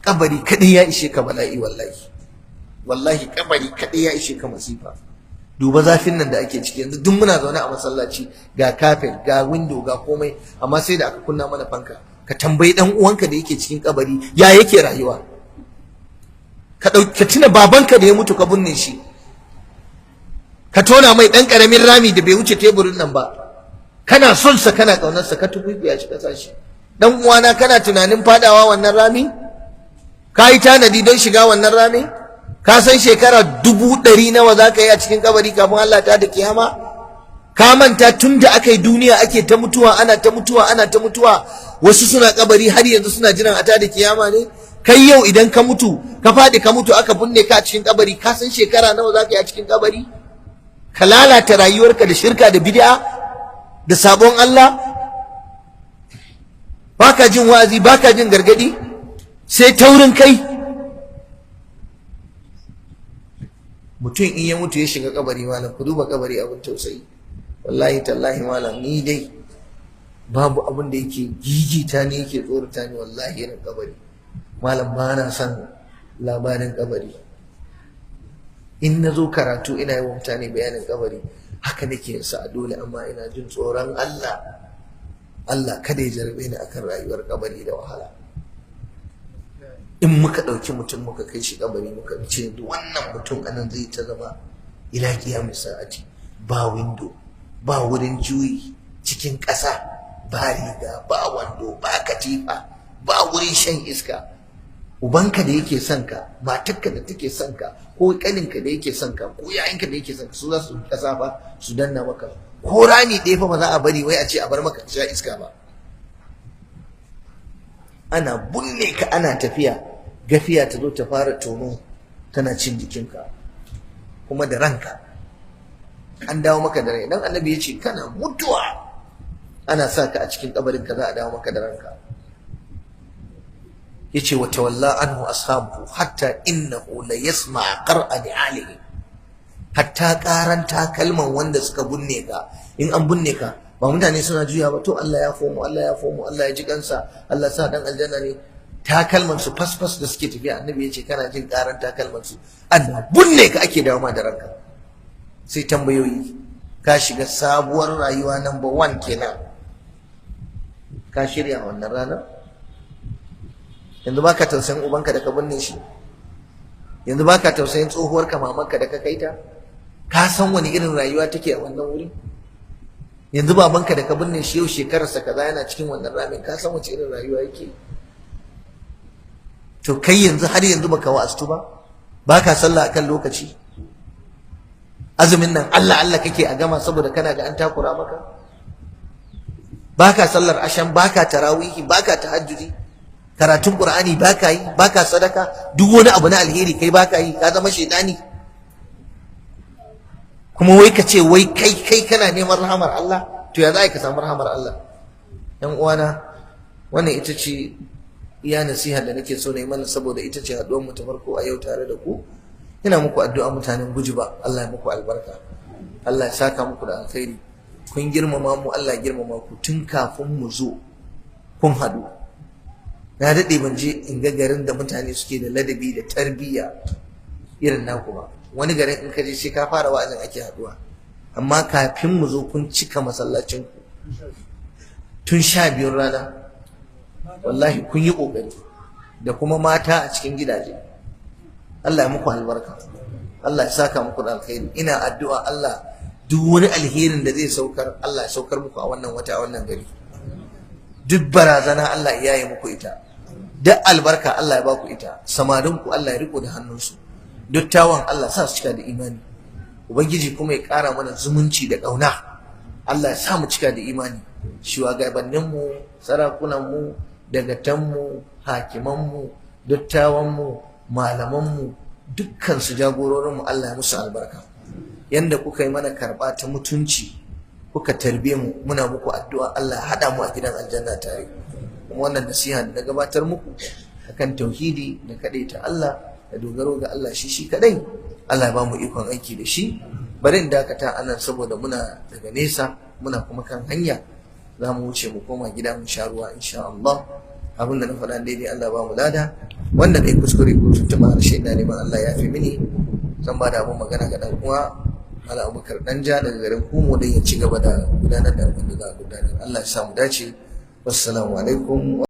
Kabari kadai ya ishe ka bala'i, wallahi wallahi, kabari kadai ya ishe ka masifa. Duba zafin nan da ake ciki yanzu, duk muna zaune a masallaci, ga kafet, ga window, ga komai, amma sai da aka kunna mana fanka. Ka tambayi dan uwanka da yake cikin kabari ya yake rayuwa. Ka dauki tuna babanka da ya mutu ka binne shi, ka tona mai dan karamin rami da bai wuce teburin nan ba. Kana son sa, kana kaunar sa, ka tukuikuya shi, ka sa shi. Dan uwana, kana tunanin fadawa wannan rami? Ka yi tanadi don shiga wannan rami? Ka san shekara 100,000 nawa za ka yi a cikin kabari kafin Allah ta da kiyama? Ka manta tun da aka yi duniya ake ta mutuwa, ana ta mutuwa, ana ta mutuwa, wasu suna kabari har yanzu suna jiran a ta da kiyama ne? Kai yau idan ka mutu, ka faɗi ka mutu, aka binne ka a cikin kabari, ka san shekara nawa za ka yi a cikin kabari? Ka lalata rayuwarka da shirka da bid'a da sabon Allah. Baka jin wa'azi, baka jin gargadi, sai taurin kai. Mutum in ya mutu ya shiga kabari, malam, ku duba kabari, abin tausayi. Wallahi tallahi malam, ni dai babu abin da yake gigita ne, yake tsorata ni wallahi irin kabari. Malam, ba na son labarin kabari. In na zo karatu ina yi wa mutane bayanin kabari, haka nake yin sa a dole, amma ina jin tsoron Allah. Allah kada ya jarabe ni akan rayuwar kabari da wahala. In muka ɗauki mutum muka kai shi kabari, muka ce wannan mutum anan zai ta zama ila kiyamis sa'ati, ba window, ba wurin juyi, cikin ƙasa, ba riga, ba wando, ba katifa, ba wurin shan iska. Ubanka da yake son ka, matarka da take son ka, ko kaninka da yake son ka, ko yayinka da yake son ka, su za su ƙasa ba su danna maka. Ko rami ɗaya fa ba za a bari wai a ce a bar maka ka sha iska ba. Ana bunne ka, ana tafiya, gafiya ta zo ta fara tono tana cin jikinka, kuma da ranka an dawo maka da rai. Dan annabi ya ce kana mutuwa ana sa ka a cikin kabarin ka za a dawo maka da ranka. Yace wa tawalla anhu ashabu hatta innahu la yasma qar'a ni'alihi, hatta karanta kalman wanda suka bunne ka. In an bunne ka ba mutane suna juya ba, to Allah ya fomo, Allah ya fomo, Allah ya ji kansa, Allah sa dan aljanna ne. Takalman su fasfas da suke tafiya, annabi ya ce kana jin karan takalman su. Ana bunne ka ake dawo ma da ranka. Sai tambayoyi. Ka shiga sabuwar rayuwa number 1 kenan. Ka shirya wannan ranar? Yanzu baka tausayin ubanka da ka binne shi? Yanzu baka tausayin tsohuwarka mamanka da ka kaita? Ka san wani irin rayuwa take a wannan wuri? Yanzu babanka da ka binne shi yau shekararsa kaza yana cikin wannan ramin, ka san wace irin rayuwa yake? To kai yanzu har yanzu baka wa'astu ba, baka sallah akan lokaci, azumin nan Allah Allah kake a gama saboda kana ga an takura maka, baka sallar ashan, baka tarawihi, baka tahajjudi, karatun Qur'ani baka yi, baka sadaka, duk wani abu na alheri kai baka yi, ka zama shedani. Kuma wai ka ce wai kai kai kana neman rahamar Allah? To ya za ka samu rahamar Allah? Yan uwana, wannan ita ce iya nasiha da nake so na yi mana, saboda ita ce haɗuwar mu ta farko a yau tare da ku. Ina muku addu'a, mutanen Gujiba, Allah ya muku albarka, Allah ya saka muku da alkhairi. Kun girmama mu, Allah ya girmama ku. Tun kafin mu zo kun haɗu. Na daɗe ban je in ga garin da mutane suke da ladabi da tarbiyya irin naku ba. Wani garin in ka je sai ka fara wa'azin ake haɗuwa, amma kafin mu zo kun cika masallacin ku tun 12 rana. Wallahi kun yi ƙoƙari, da kuma mata a cikin gidaje. Allah ya muku albarka, Allah ya saka muku da alkhairi. Ina addu'a Allah duk wani alherin da zai saukar, Allah ya saukar muku a wannan wata, a wannan gari. Duk barazana Allah ya yi muku ita, duk albarka Allah ya baku ita. Samarin ku Allah ya riko da hannunsu, dattawan Allah sa su cika da imani. Ubangiji kuma ya ƙara mana zumunci da ƙauna, Allah ya sa mu cika da imani. Shugabanninmu, sarakunanmu, dagatanmu, hakimanmu, dattawanmu, malamanmu, dukkan su jagororinmu, Allah ya musu albarka. Yanda kuka yi mana karɓa ta mutunci, kuka tarbe mu, muna muku addu'a Allah ya haɗa mu a gidan aljanna tare. Kuma wannan nasiha da na gabatar muku akan tauhidi da kaɗaita Allah da dogaro ga Allah shi shi kaɗai, Allah ya ba mu ikon aiki da shi. Bari in dakata anan saboda muna daga nesa, muna kuma kan hanya, za mu wuce mu koma gida mu sha ruwa insha Allah. Abin da na faɗa daidai Allah ba mu lada, Wanda ne kuskure ko tuntuɓa harshe, ina neman Allah ya fi mini. Zan ba da abun magana ga dan uwa Malam Abubakar Danja daga garin Kumo don ya ci gaba da gudanar da abin da za a gudanar. Allah ya samu dace. Wassalamu alaikum.